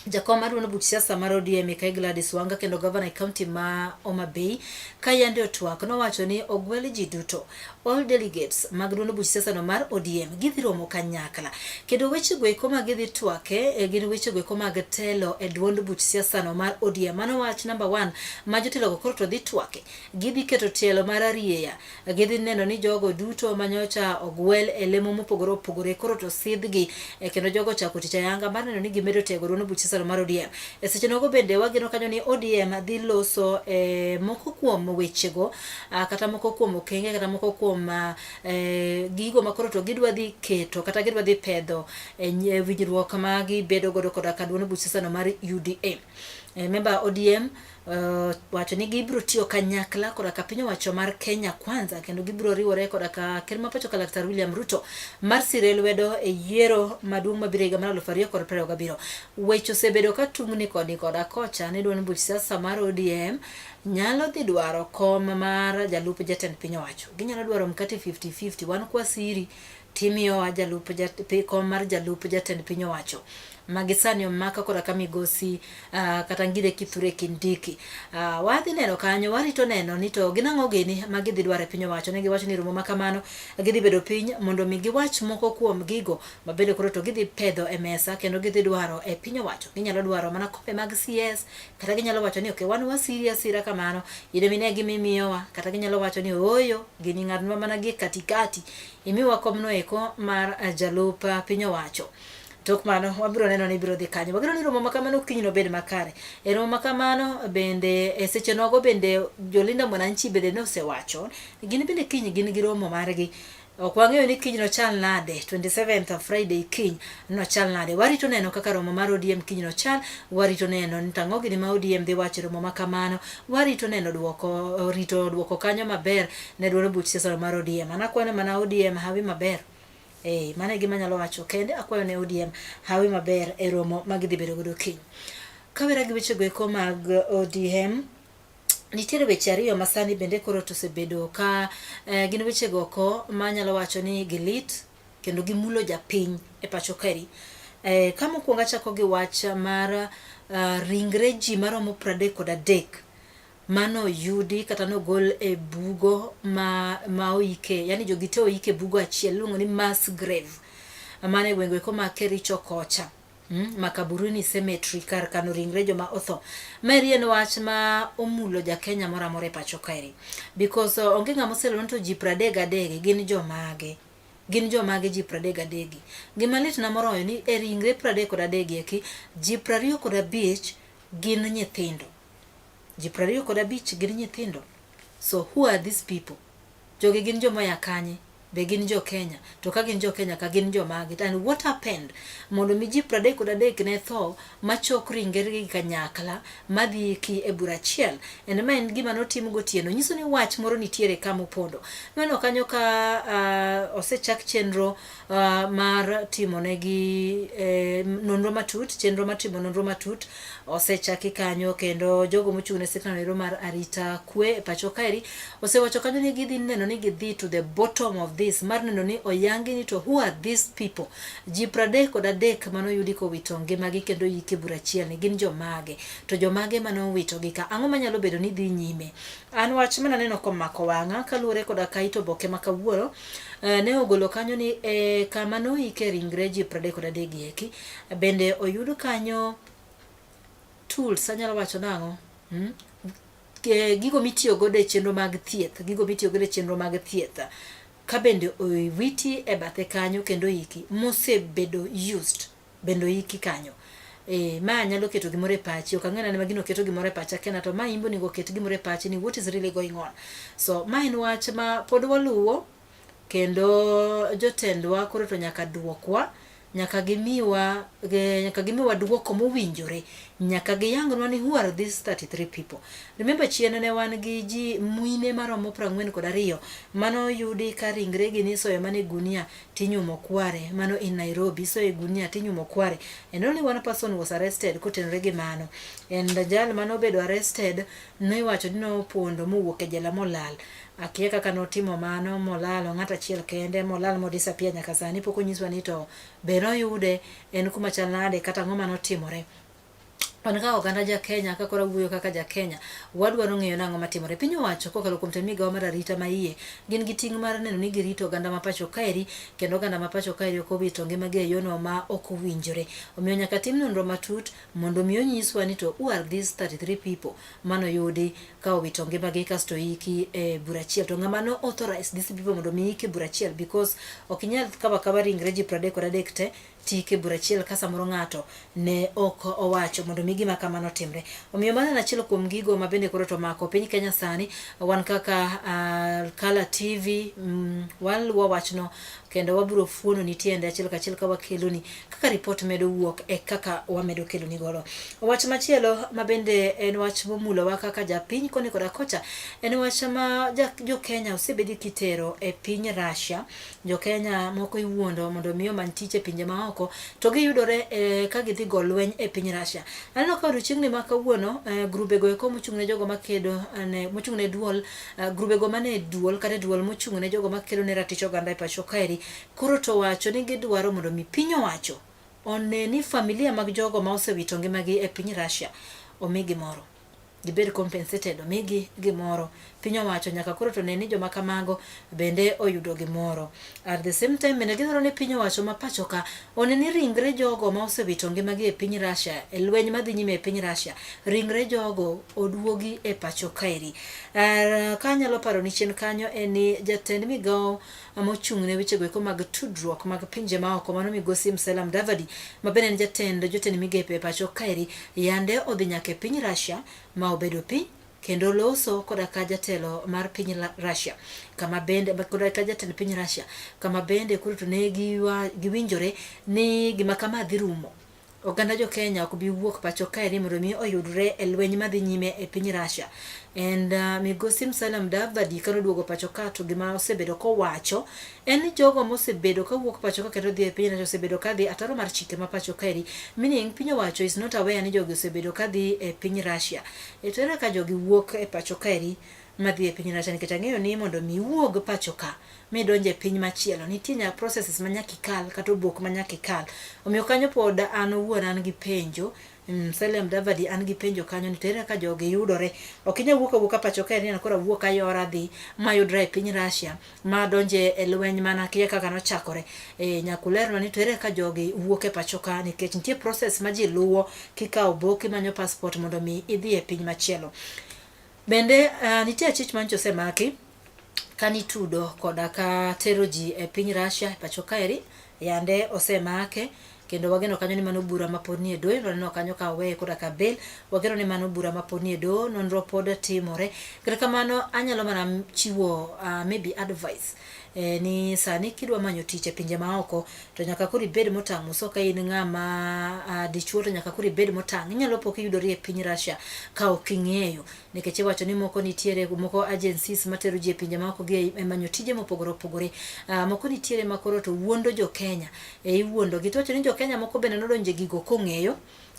jakom mar duond buch siasa mar ODM Mikai Gladys Wanga kendo gavana e kaunti ma Homa Bay ka yande otwak nowacho ni ogwel ji duto all delegates mag duond buch siasa no mar ODM gidhi romo kanyakla kendo weche go eko ma gidhi twake eh, gin weche go eko mag telo e duond buch siasa no mar ODM mano wach number one ma jotelo go koro to dhi twake gidhi keto tielo mar arieya Gidhi neno ni jogo duto manyocha ogwel e lemo mopogore opogore koro to sidhgi e kendo jogo ochako tich ayanga mar neno ni gimedo tego duond buch siasa mar ODM. E seche nogo bende wageno kanyo ni ODM dhi loso e moko kuom wechego kata moko kuom okenge kata moko kuom e, gigo ma koro to gidwa dhi keto kata gidwa dhi pedho e winjruok ma gibedo godo koda ka duond buch siasa no mar UDA. E, member ODM uh, wacho ni gibiro tiyo kanyakla koda ka piny owacho mar Kenya Kwanza kendo gibiro riwore koda ka ker ma pacho ka Laktar William Ruto mar sire lwedo e yiero maduong' mabiro higa mar 2027. Weche osebedo ka tungni koni koda kocha ni duond buch siasa mar ODM nyalo dhi dwaro kom mar jalup jatend piny owacho. Ginyalo dwaro mkate 50-50 wan kwa siri timiyowa jalup jat, kom mar jalup jatend piny owacho ma gisani omaka koda ka migosi uh, kata Ngire Kithure Kindiki. Uh, wadhi neno kanyo, warito neno ni to gin ang'o gini ma gidhi dwaro e piny owacho. Ne giwacho ni romo ma kamano gidhi bedo piny mondo mi giwach moko kuom gigo ma bende koro to gidhi pedho e mesa kendo gidhi dwaro e piny owacho. Ginyalo dwaro mana kombe mag CS kata ginyalo wacho ni okay, wan wasiri asira kamano, in ema ine gima imiyowa, kata ginyalo wacho ni ooyo, gini ng'adnwa mana gi katikati, imiwa komno eko mar eh, jalup eh, piny owacho. Tok mano wabiro neno ni ibiro dhi kanye. Wageno ni romo ma kamano kiny nobed makare. E romo ma kamano bende e seche nogo bende jolinda mwananchi bende nosewacho gin bende kiny gin gi romo margi. Ok wang'eyo ni kiny nochal nade, 27th of Friday kiny nochal nade. Warito neno kaka romo mar ODM kiny nochal, warito neno ni tang'o gini ma ODM dhi wacho e romo ma kamano, warito neno duoko, rito duoko kanyo maber ne duond buch siasa mar ODM. An akwayo mana ODM hawi maber. Eh, mano e gima anyalo wacho kende. Akwayo ne ODM hawi maber e romo ma gidhi bedo godo kiny. Kawera gi wechego eko mag ODM, nitiere weche ariyo ma sani bende koro to osebedo ka eh, gin wechego oko ma anyalo wacho ni gilit kendo gimulo japiny e pacho kaeri. Eh, ka mokwongo achako gi wach mar uh, ringre ji maromo 33 manoyudi kata nogol e bugo ma, ma oike, yani jogi te oike e bugo achiel iluongo ni mass grave mane e gwenge eko ma Kericho kocha. Makaburini Cemetery kar kano ringre joma otho. Maeri en wach ma omulo ja Kenya moro amora e pacho kaeri. Because onge ng'ama oselero ni to ji 33 gin jomage. Gin jomage ji 33 gi. Gima litna moroyo ni e ringre 33 gi eki, ji 25 gin nyithindo. Ji 25 gin nyithindo. So who are these people? Jogi gin joma oya kanye? Be gin jo Kenya? To ka gin jo Kenya ka gin jomage? And what happened mondo mi ji 33 ne tho machok ringregi kanyakla madhi iki e bura achiel? And ma en gima notim gotieno. Nyiso ni wach moro nitiere ka mopondo. Nwaneno kanyo ka osechak chenro mar timonegi nonro matut, chenro mar timo nonro matut osechaki kanyo kendo jogo mochung' ne sekta ero mar arita kwe e pacho kaeri osewacho kanyo ni gidhi neno ni gidhi to the bottom of this mar neno ni oyangi ni to who are these people. Ji 33 manoyudi kowito ngimagi kendo oyiki e bura achiel ni gin jomage to jomage manowitogi ka ang'o manyalo bedo ni dhi nyime. An wach mananeno komako wang'a kaluwore koda ka it oboke ma kawuono ne ogolo kanyo ni e kama noike ringre ji 33 gi eki bende oyud kanyo tools anyalo wacho nang'o gigo mitiyo godo e chenro mag thieth, gigo mitiyo godo e chenro mag thieth ka bende owiti e bathe kanyo kendo oiki mosebedo used bende oiki kanyo. Ma nyalo keto gimoro e pachi, ok ang'e nane ma gino keto gimoro e pacha kenda to ma in be onego oket gimoro e pachi ni what is really going on. So ma en wach ma pod waluwo kendo jotendwa koro to nyaka duokwa, nyaka gimiwa, nyaka gimiwa duoko mowinjore, nyaka giyangnwa ni who are these 33 people. Remember chien ne wan gi ji mine maromo 42 manoyudi ka ringregi nisoyo mana e gunia tinyumo kware, mano in Nairobi, isoyo e gunia tinyumo kware. And only one person was arrested kotenore gi mano. And jal manobedo arrested niwacho ni nopondo mowuok e jela molal. Akia kaka notimo mano molalo ng'at achiel kende molal mo disappear nyaka sani pok onyiswa ni to be noyude en kuma chal nade kata ang'o manotimore. Wan kaka oganda ja Kenya ka koro awuoyo kaka ja Kenya, wadwaro ng'eyo nang'o matimore. Piny owacho kokalo kuom tend migawo mar arita ma iye gin gi ting' mar neno ni girito oganda ma pacho kaeri kendo oganda ma pacho kaeri ok owito ngimagi e yono ma ok owinjore. Omiyo nyaka tim nonro matut mondo mi onyiswa ni to who are these 33 people manoyudi ka owito ngimagi kasto iki e bura achiel. To ng'ama no authorize these people mondo mi iki e bura achiel because ok inyal kawo akawa ringre ji 33 te tik e bura achiel ka samoro ng'ato ne ok owacho mondo mi gima kamano otimre. Omiyo mano en achiel kuom gigo ma bende koro to omako piny Kenya sani. Wan kaka Kala TV waluwo wachno kendo wabiro fuononi tiende achiel kachiel ka wakeloni kaka ripot medo wuok e kaka wamedo keloni godo. Wach machielo ma bende en wach momulowa kaka japiny koni koda kocha en wach ma jo Kenya osebedi kitero e piny Russia. Jo Kenya moko iwuondo mondo mi omany tich e pinje maoko to giyudore ka gidhi go lweny e piny Russia. Aneno ka odiochieng'ni ma kawuono grubego eko mochung' ne jogo makedo ne mochung' ne duol grubego mane duol kata duol mochung' ne jogo makedo ne ratich oganda e pacho kaeri koro to wacho ni gidwaro mondo mi piny owacho one ni familia mag jogo ma osewito ngimagi e piny Russia omi gimoro. Gibed compensated, omigi gimoro. Piny owacho nyaka koro to ne ni joma kamago bende oyudo gimoro. At the same time bende gidwaro ni piny owacho ma pacho ka one ni ringre jogo ma osewito ngimagi e piny Russia e lweny madhi nyime e piny Russia, ringre jogo oduogi e pacho kaeri. Ka anyalo paro ni chien kanyo en ni jatend migawo mochung' ne wechego eko mag tudruok mag pinje maoko mano migosi Musalia Mudavadi ma bende en jatend jotend migepe e pacho kaeri yande odhi nyaka e piny Russia ma obedo piny kendo loso koda ka jatelo mar piny Russia kama bende koda ka jatend piny Russia kama bende koro to ne giwinjore ni gima kama dhi rumo. Oganda jo Kenya ok bi wuok pacho kaeri mondo mi oyudre e lweny madhi nyime e piny Russia. And Migosi Musalia Mudavadi kane oduogo pacho ka to gima osebedo kowacho en ni jogo mosebedo kawuok pacho ka kendo dhi e piny Russia osebedo kadhi ataro mar chike ma pacho kaeri. Meaning piny owacho is not aware ni jogi osebedo kadhi e piny Russia. E to ere ka jogi wuok e pacho kaeri madhi e piny Russia nikech ang'eyo ni mondo mi iwuog pacho ka midonj e piny machielo nitie nyaka processes ma nyaka ikal kata obok ma nyaka ikal. Omiyo kanyo pod an owuon an gi penjo Musalia Mudavadi an gi penjo kanyo ni to ere kaka jogi yudore. Ok inyal wuok awuoka pacho kae ni an koro awuok ayora adhi mayudra e piny Russia ma donje e lweny mana akia kaka nochakore. E, nyaka ulernwa ni to ere kaka jogi wuok e pacho ka nikech nitie process ma ji luwo kikawo bok imanyo passport mondo mi idhi e piny machielo. Bende nitie achich manyocha osemaki kanitudo koda ka tero ji e piny Russia e pacho kaeri yande osemake kendo wageno kanyo ni mano bura ma pod nie doho waneno kanyo ka oweye koda ka bail wageno ni mano bura ma pod nie doho nonro pod timore kata kamano anyalo mana chiwo maybe advice ni sani kidwa manyo tich e pinje maoko to nyaka koro ibed motang' so ka in ng'ama dichuo to nyaka koro ibed motang' inyalo po kiyudori e piny Russia ka ok ing'eyo nikech iwacho ni moko nitiere moko agencies matero ji e pinje maoko gi e manyo tije mopogore opogore. Moko nitiere ma koro to wuondo jo Kenya e iwuondo gi to iwacho ni jo Kenya moko bende nodonjo e gigo kong'eyo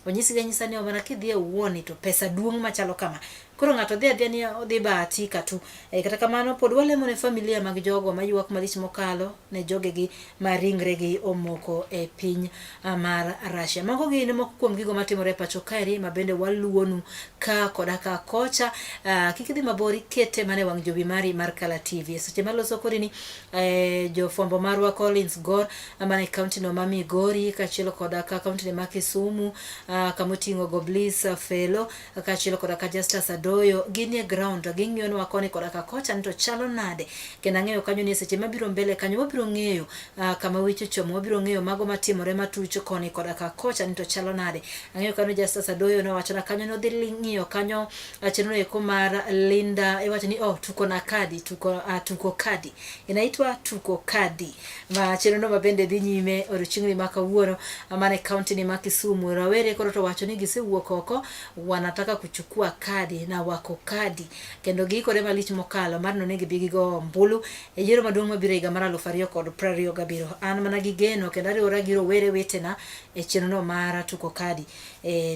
onyisgi anyisa ni mana kidhi e wuoni to pesa duong' machalo kama. Koro ng'ato dhi adhiya ni odhi bahatika tu. E, kata kamano pod walemo ne familia mag jogo maywak malich mokalo ne jogegi ma ringregi omoko e piny mar Russia. Mago gin moko kuom gigo matimore e pacho kaeri ma bende waluwonu ka koda ka kocha. Kik idhi mabor ikete mana e wang' jowi mari mar Kala TV. E seche maloso kodi ni jofwambo marwa Collins Gor mana e kaunti no ma Migori kaachiel koda ka kaunti ma Kisumu kama oting'o Goblis Felo kaachiel koda ka Justus Adoyo ginie ground ging'iyonwa koni koda ka kocha ni to chalo nade kendo ang'eyo kanyo ni e seche mabiro mbele kanyo wabiro ng'eyo kama weche ochomo wabiro ng'eyo mago matimore matuch koni koda ka kocha ni to chalo nade ang'eyo kanyo Justus Adoyo nowachona kanyo nodhi ng'iyo kanyo chenro eko mar Linda iwacho ni oh tuko na kadi tuko kadi inaitwa tuko kadi ma chenro no mabende dhi nyime odiochieng'ni ma kawuono mana e kaunti ni ma Kisumu rawere koro to wacho ni gisewuok oko wanataka kuchukua kadi na wako kadi kendo giikore malich mokalo mar neno ni gibi gigo ombulu e yiero maduong' mabiro e higa mar 2027. An mana gi geno kendo ariwora gi rowere wetena e chenro no mar tuko kadi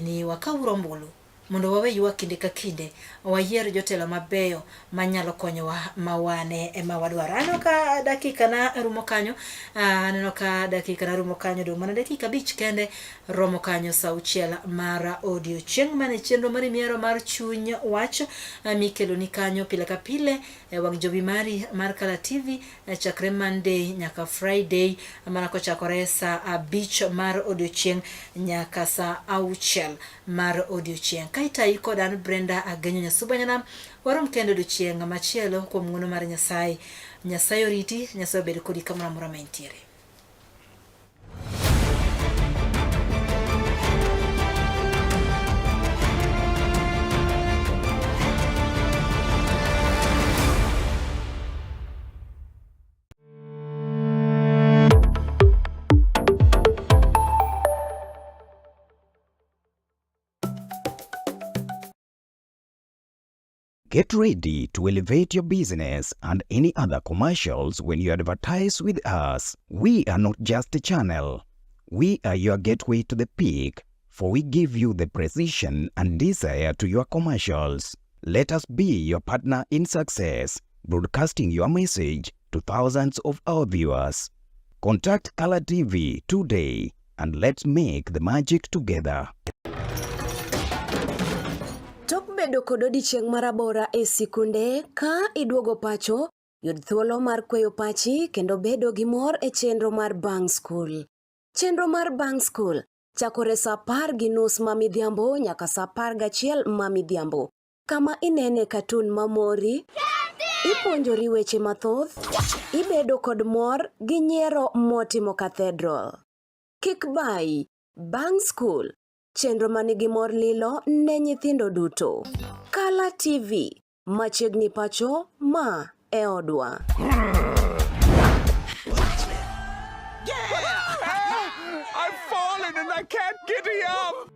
ni wakawuru ombulu mondo wawe ywak kinde ka kinde, wayier jotelo mabeyo manyalo konyowa ma wane ema wadwaro. Aneno ka dakika na rumo kanyo, aneno ka dakika na rumo kanyo, dong' mana dakika 5 kende romo kanyo sa 6 mar odiochieng'. Mane chenro mari miero mar chuny wach mikeloni kanyo pile ka pile e wang' jowi mari mar Kala TV chakre Monday nyaka Friday mana kochakore sa 5 mar odiochieng' nyaka sa 6 mar odiochieng'. Ka itayi kod an Brenda Agenyo Nyasuba Nyanam, warom kendo odiochieng' machielo kuom ng'uono mar Nyasaye. Nyasaye oriti, Nyasaye obed kodi kamoro amora ma intiere. Get ready to elevate your business and any other commercials when you advertise with us. We are not just a channel. We are your gateway to the peak, for we give you the precision and desire to your commercials. Let us be your partner in success, broadcasting your message to thousands of our viewers. Contact Color TV today and let's make the magic together. Tok bedo kod odiechieng' marabora e sikunde, ka iduogo pacho, yud thuolo mar kweyo pachi kendo bedo gi mor e chenro mar Bang' Skul. Chenro mar Bang' Skul chakore sa 10:30 ma midhiambo nyaka sa 11 ma midhiambo, kama inene katun mamori, ipuonjori weche mathoth, ibedo kod mor gi nyiero motimo cathedral. Kik bayi, Bang' Skul, chenro manigi mor lilo ne nyithindo duto. Kala TV, machiegni pacho, ma e odwa. Yeah! I've fallen and I can't get up!